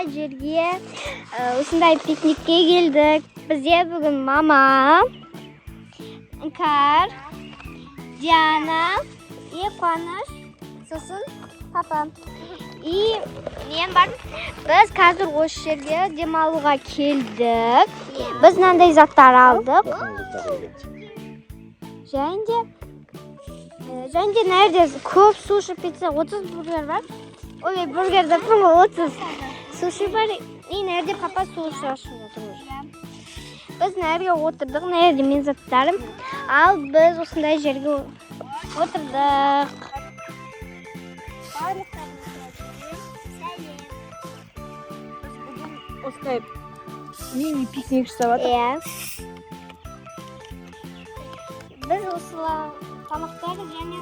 Жерге осындай пикникке келдік. Бізде бүгін мама, Іңкәр, Диана и Қуаныш, сосын папа и мен бар. Біз қазір осы жерге демалуға келдік. Біз мынандай заттар алдық. Және де мына жерде көп суши, пицца, 30 бургер бар. Ой, бургер деппін ғой, 30 суши бар. И мына жерде папа суши ашып жатыр уже. Біз мына жерге отырдық, мына жерде менің заттарым. Ал біз осындай жерге отырдық. Сәлем. Біз бүгін осындай мини пикник жасап жатырмыз. Иә. Біз осылай тамақтар және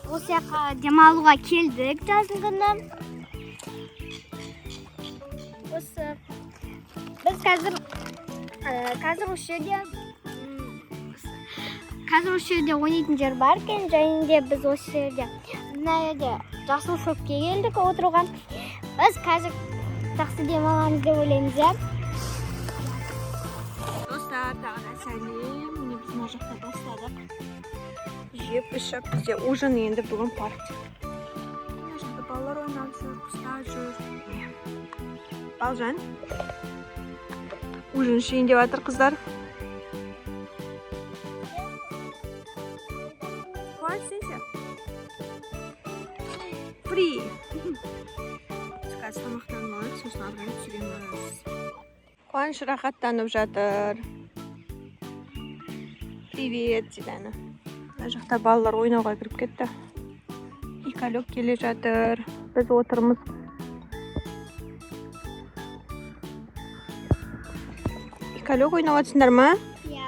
осы жаққа демалуға келдік жаздың күні. Осы біз қазір осы жерде ойнайтын жер бар екен, және де біз осы жерде, мына жерде жасыл шөпке келдік отыруға. Біз қазір жақсы демаламыз деп ойлаймыз, иә. Достар, тағы да сәлем. Міне, біз мына жақта бастадық. Жеп ішіп, бізде ужин енді бүгін паркте. Мына жақта балалар ойнап жүр, құстар жүр. Міне. Балжан. Ужин ішейін деп жатыр қыздар. Қуаныш, сен ше? Фри. Біз қазір тамақтанып алайық, сосын ары қарай түсіреміз. Қуаныш рахаттанып жатыр. Привет дейді ана. Мына жақта балалар ойнауға кіріп кетті. Икалек келе жатыр. Біз отырмыз. Икалек ойнап жатсыңдар ма? Иә.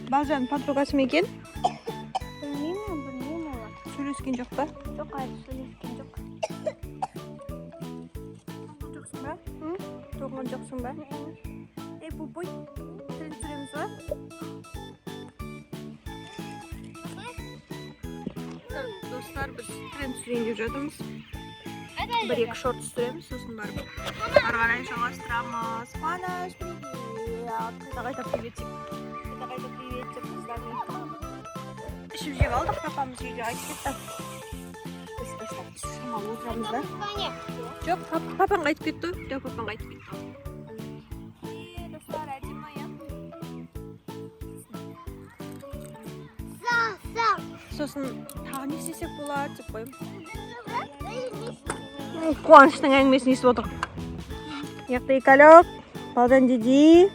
Балжан подругасы ма екен? Білмеймін, олар. Сөйлескен жоқ па? Жоқ, әлі сөйлескен жоқ. Жоқсың ба? Тоңған жоқсың ба? Ей, пупой, тренд түсіреміз ба? Достар, біз тренд түсірейін деп жатырмыз. Бір екі шорт түсіреміз, сосын барып ары қарай жалғастырамыз. Қуаныш, привет! Қайта қайта привет деп, қайта қайта привет деп қыздармен. Ішіп жеп алдық, папамыз үйге қайтып кетті. Біз бастап шамалы отырамыз да. Жоқ, папаң қайтып кетті. Жоқ, папаң қайтып кетті. Е, достар, әдемі, иә? Сосын тағы не істесек болады деп қоямын. Қуаныштың әңгімесін естіп отырмық. Мына Икалек, Балжан диди.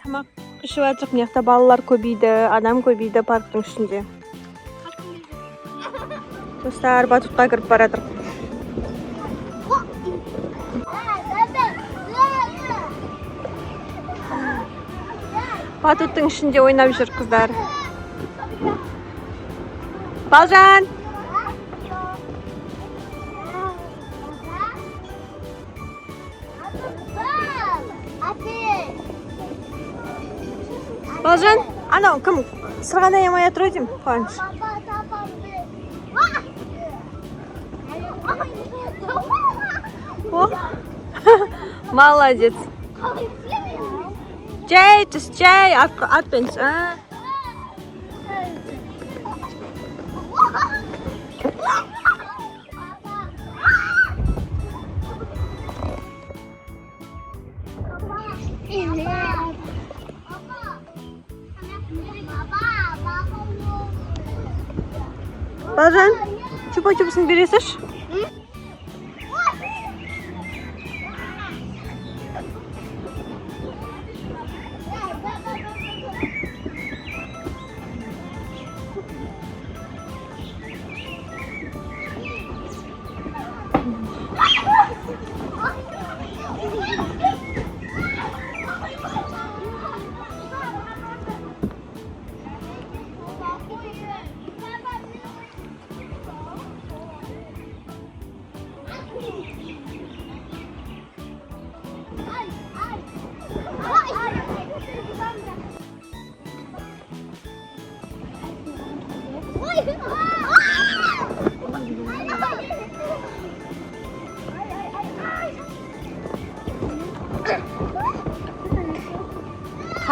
Тамақ ішіп жатырмық. Мына жақта балалар көбейді, адам көбейді парктың ішінде. Достар, батутқа кіріп бара жатырмық. Батуттың ішінде ойнап жүр қыздар. Балжан! Балжан, анау кім сырғанай алмай жатыр ғой деймін, Қуаныш. О, молодец. Жай түс, жай, атпен түс. А. Балжан, чупа-чупсын бере салшы.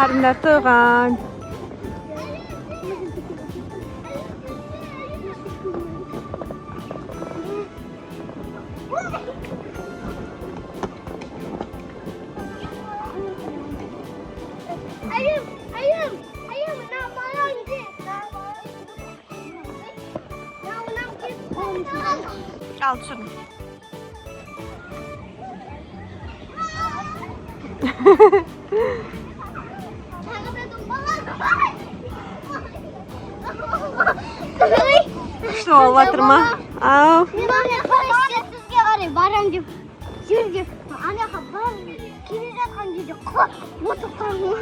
Қарындар тойған. Айым, айым, айым, мына балаң де. Мынау Ал, түсірдім. Тағы да домалақ. Күшті болып жатыр ма? Ау. Мен ана сізге қарай барам деп жүр деп ана жаққа барып келе жатқан кезде құлап отырып қалдым.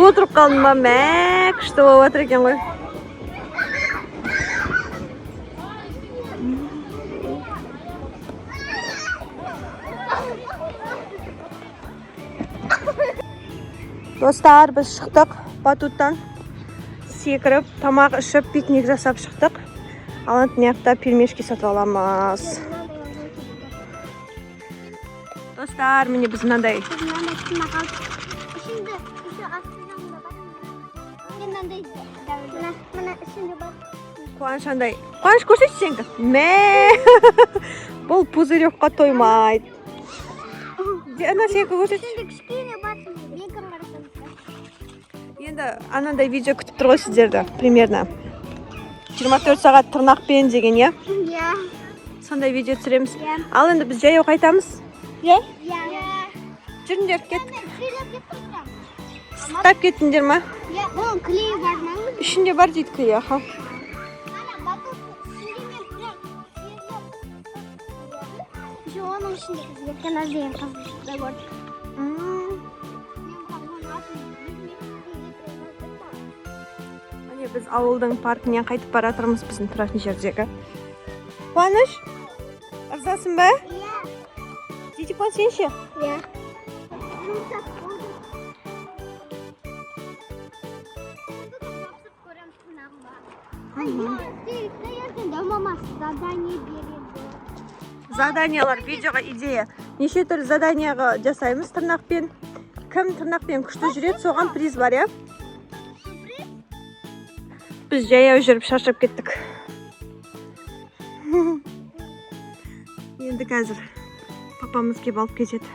Отырып қалдың ба? Мә, күшті болып жатыр екен ғой. Достар, біз шықтық батуттан. Секіріп, тамақ ішіп, пикник жасап шықтық. Ал енді мына жақта пельмешки сатып аламыз. Достар, міне, біз мынандай Мынандай тырнақ алып, ішінде еще асты жағында бар. Мынандай, мына, мына ішінде бар. Қуаныш андай. Қуаныш, көрсетші сенікі. Мә! Бұл пузырёкқа тоймайды. Ана, сенікі көрсетші. Ішінде кішкене бар. Менікін қарасаңыз. Енді анандай видео күтіп тұр ғой сіздерді, примерно. 24 сағат тырнақпен деген, иә? Иә. Сондай видео түсіреміз. Иә. Ал енді біз жаяу қайтамыз. Иә? Иә. Жүріңдер, кеттік. Мен сөйлеп кеттім прям. Ыстап кеттіңдер ма? Иә, оның клейі бар ма? Ішінде бар дейді клей, аха. Ана батут ішінде мен прям сезіп. Еще оның ішінде біз Еркеназ деген қызды көрдік. Мен бірақ оның атын білмеймін. Міне, біз ауылдың паркінен қайтып бара жатырмыз, біздің тұратын жердегі. Қуаныш, ырзасың ба? Иә. Дидикон, сен ше? Иә. Жұмсақ болды. Бүгін көреміз тырнағым бар. Ертең мамасы задание береді. Заданиялар, видеоға идея. Неше түрлі заданияға жасаймыз тырнақпен. Кім тырнақпен күшті жүреді, соған приз бар, иә? Біз жаяу жүріп шаршап кеттік. Енді қазір папамыз келіп алып кетеді.